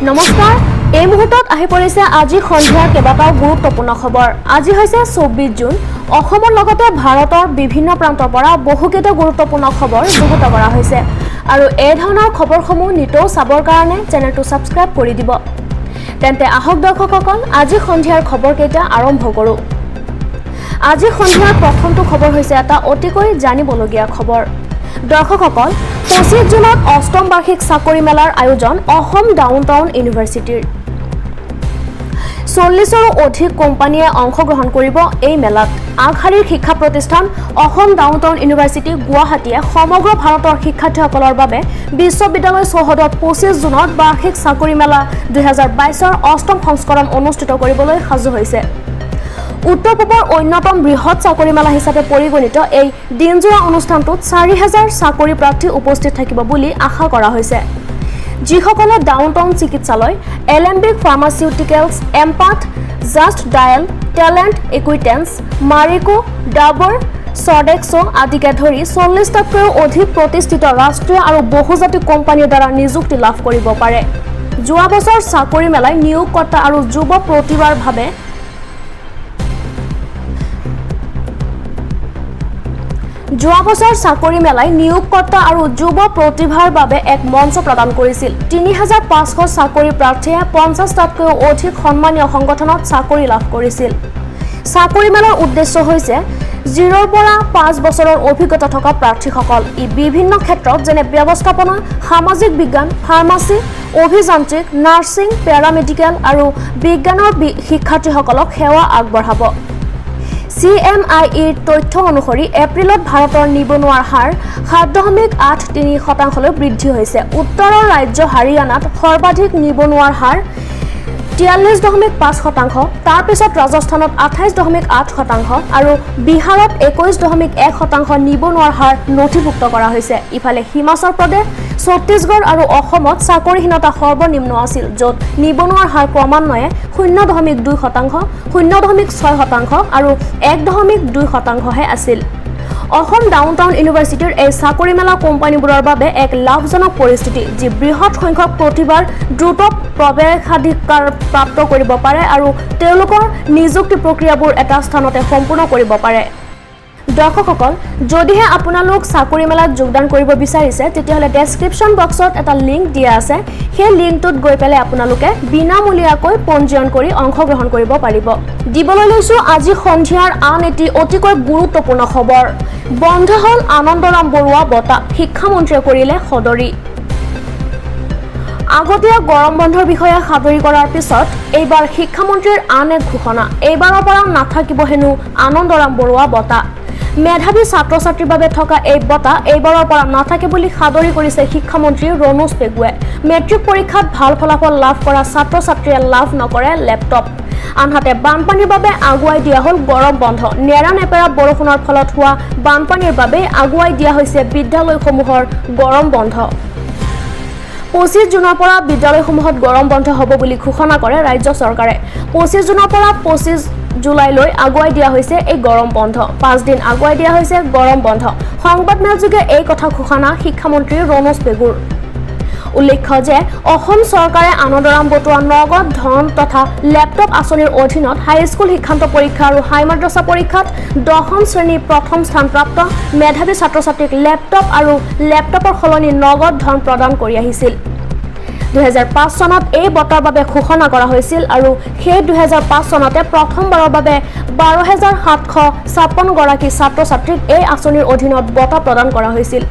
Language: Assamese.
নমস্কাৰ, এই মুহূৰ্তত আহি পৰিছে আজি সন্ধিয়াৰ কেইবাটাও গুৰুত্বপূৰ্ণ খবৰ। আজি হৈছে 24 জুন। অসমৰ লগতে ভাৰতৰ বিভিন্ন প্ৰান্তৰ পৰা বহুকেইটা গুৰুত্বপূৰ্ণ খবৰ যুগুত কৰা হৈছে আৰু এই ধৰণৰ খবৰসমূহ নিতৌ চাবৰ কাৰণে চেনেলটো ছাবস্ক্ৰাইব কৰি দিব। তেন্তে আহক দৰ্শকসকল, আজি সন্ধিয়াৰ খবৰকেইটা আৰম্ভ কৰোঁ। আজি সন্ধিয়াৰ প্ৰথমটো খবৰ হৈছে এটা অতিকৈ জানিবলগীয়া খবৰ। দৰ্শকসকল, 25 জুনত অষ্টম বাৰ্ষিক চাকৰি মেলাৰ আয়োজন অসম ডাউন টাউন ইউনিভাৰ্চিটিৰ। 40ৰো অধিক কোম্পানীয়ে অংশগ্ৰহণ কৰিব এই মেলাত। আগশাৰীৰ শিক্ষা প্ৰতিষ্ঠান অসম ডাউন টাউন ইউনিভাৰ্চিটি গুৱাহাটীয়ে সমগ্ৰ ভাৰতৰ শিক্ষাৰ্থীসকলৰ বাবে বিশ্ববিদ্যালয় চৌহদত 25 জুনত বাৰ্ষিক চাকৰি মেলা 2022ৰ অষ্টম সংস্কৰণ অনুষ্ঠিত কৰিবলৈ সাজু হৈছে। উত্তৰ পূবৰ অন্যতম বৃহৎ চাকৰি মেলা হিচাপে পৰিগণিত এই দিনজোৰা অনুষ্ঠানটোত 4000 চাকৰি প্ৰাৰ্থী উপস্থিত থাকিব বুলি আশা কৰা হৈছে, যিসকলে ডাউন টাউন চিকিৎসালয়, এলেম্বিক ফাৰ্মাচিউটিকেলছ, এমপাথ, জাষ্ট ডায়েল, টেলেণ্ট ইকুইটেন্স, মাৰিকো, ডাবৰ, ছডেক্সো আদিকে ধৰি 40টাতকৈও অধিক প্ৰতিষ্ঠিত ৰাষ্ট্ৰীয় আৰু বহুজাতিক কোম্পানীৰ দ্বাৰা নিযুক্তি লাভ কৰিব পাৰে। যোৱা বছৰ চাকৰি মেলাই নিয়োগকৰ্তা আৰু যুৱ প্ৰতিভাৰ বাবে যোৱা বছৰ চাকৰি মেলাই নিয়োগকৰ্তা আৰু যুৱ প্ৰতিভাৰ বাবে এক মঞ্চ প্ৰদান কৰিছিল। 3500 চাকৰি প্ৰাৰ্থীয়ে 50টাতকৈও অধিক সন্মানীয় সংগঠনত চাকৰি লাভ কৰিছিল। চাকৰি মেলাৰ উদ্দেশ্য হৈছে 0ৰ পৰা 5 বছৰৰ অভিজ্ঞতা থকা প্ৰাৰ্থীসকল। ই বিভিন্ন ক্ষেত্ৰত, যেনে ব্যৱস্থাপনা, সামাজিক বিজ্ঞান, ফাৰ্মাচী, অভিযান্ত্ৰিক, নাৰ্ছিং, পেৰামেডিকেল আৰু বিজ্ঞানৰ শিক্ষাৰ্থীসকলক সেৱা আগবঢ়াব। চিএমআইইৰ তথ্য অনুসৰি এপ্ৰিলত ভাৰতৰ নিবনুৱাৰ হাৰ 7.83 শতাংশলৈ বৃদ্ধি হৈছে। উত্তৰৰ ৰাজ্য হাৰিয়ানাত সৰ্বাধিক নিবনুৱাৰ হাৰ 43.5%, তাৰ পিছত ৰাজস্থানত 28.8% আৰু বিহাৰত 21.1% নিবনুৱাৰ হাৰ নথিভুক্ত কৰা হৈছে। ইফালে হিমাচল প্ৰদেশ, ছত্তীশগড় আৰু অসমত চাকৰিহীনতা সৰ্বনিম্ন আছিল, য'ত নিবনুৱাৰ হাৰ ক্ৰমান্বয়ে 0.2%, 0.6% আৰু 1.2 শতাংশহে আছিল। অসম ডাউন টাউন ইউনিভাৰ্চিটিৰ এই চাকৰি মেলা কোম্পানীবোৰৰ বাবে এক লাভজনক পৰিস্থিতি, যি বৃহৎ সংখ্যক প্ৰতিভাৰ দ্ৰুত প্ৰৱেশাধিকাৰ প্ৰাপ্ত কৰিব পাৰে আৰু তেওঁলোকৰ নিযুক্তি প্ৰক্ৰিয়াবোৰ এটা স্থানতে সম্পূৰ্ণ কৰিব পাৰে। দৰ্শকসকল, যদিহে আপোনালোক চাকৰি মেলাত যোগদান কৰিব বিচাৰিছে, তেতিয়াহ'লে ডেছক্ৰিপশ্যন বক্সত এটা লিংক দিয়া আছে। সেই লিংকটোত গৈ পেলাই আপোনালোকে বিনামূলীয়াকৈ পঞ্জীয়ন কৰি অংশগ্ৰহণ কৰিব পাৰিব। দিবলৈ লৈছোঁ আজি সন্ধিয়াৰ আন এটি অতিকৈ গুৰুত্বপূৰ্ণ খবৰ। বন্ধ হ'ল আনন্দৰাম বৰুৱা বঁটা, শিক্ষামন্ত্ৰীয়ে কৰিলে সদৰি। আগতীয়া গৰম বন্ধৰ বিষয়ে সদৰি কৰাৰ পিছত এইবাৰ শিক্ষামন্ত্ৰীৰ আন এক ঘোষণা। এইবাৰৰ পৰা নাথাকিব হেনো আনন্দৰাম বৰুৱা বঁটা। মেধাৱী ছাত্ৰ ছাত্ৰীৰ বাবে থকা এই বঁটা এইবাৰৰ পৰা নাথাকে বুলি সদৰি কৰিছে শিক্ষামন্ত্ৰী ৰণোজ পেগুৱে। মেট্ৰিক পৰীক্ষাত ভাল ফলাফল লাভ কৰা ছাত্ৰ ছাত্ৰীয়ে লাভ নকৰে লেপটপ। আনহাতে বানপানীৰ বাবে আগুৱাই দিয়া হ'ল গৰম বন্ধ। নেৰা নেপেৰা বৰষুণৰ ফলত হোৱা বানপানীৰ বাবে আগুৱাই দিয়া হৈছে বিদ্যালয়সমূহৰ গৰম বন্ধ। 25 জুনৰ পৰা বিদ্যালয়সমূহত গৰম বন্ধ হ'ব বুলি ঘোষণা কৰে ৰাজ্য চৰকাৰে। 25 জুনৰ পৰা 25 জুলাইলৈ আগুৱাই দিয়া হৈছে এই গৰম বন্ধ। 5 দিন আগুৱাই দিয়া হৈছে গৰম বন্ধ। সংবাদমেলযোগে এই কথা ঘোষণা শিক্ষামন্ত্ৰী ৰণোজ পেগুৰ। উল্লেখ্য যে অসম চৰকাৰে আনন্দৰাম বৰুৱা নগদ ধন তথা লেপটপ আঁচনিৰ অধীনত হাইস্কুল শিক্ষান্ত পৰীক্ষা আৰু হাই মাদ্ৰাছা পৰীক্ষাত দশম শ্ৰেণীৰ প্ৰথম স্থানপ্ৰাপ্ত মেধাৱী ছাত্ৰ ছাত্ৰীক লেপটপ আৰু লেপটপৰ সলনি নগদ ধন প্ৰদান কৰি আহিছিল। 2005 চনত এই বঁটাৰ বাবে ঘোষণা কৰা হৈছিল আৰু সেই 2005 চনতে প্ৰথমবাৰৰ বাবে 12,756 গৰাকী ছাত্ৰ ছাত্ৰীক এই আঁচনিৰ অধীনত বঁটা প্ৰদান কৰা হৈছিল।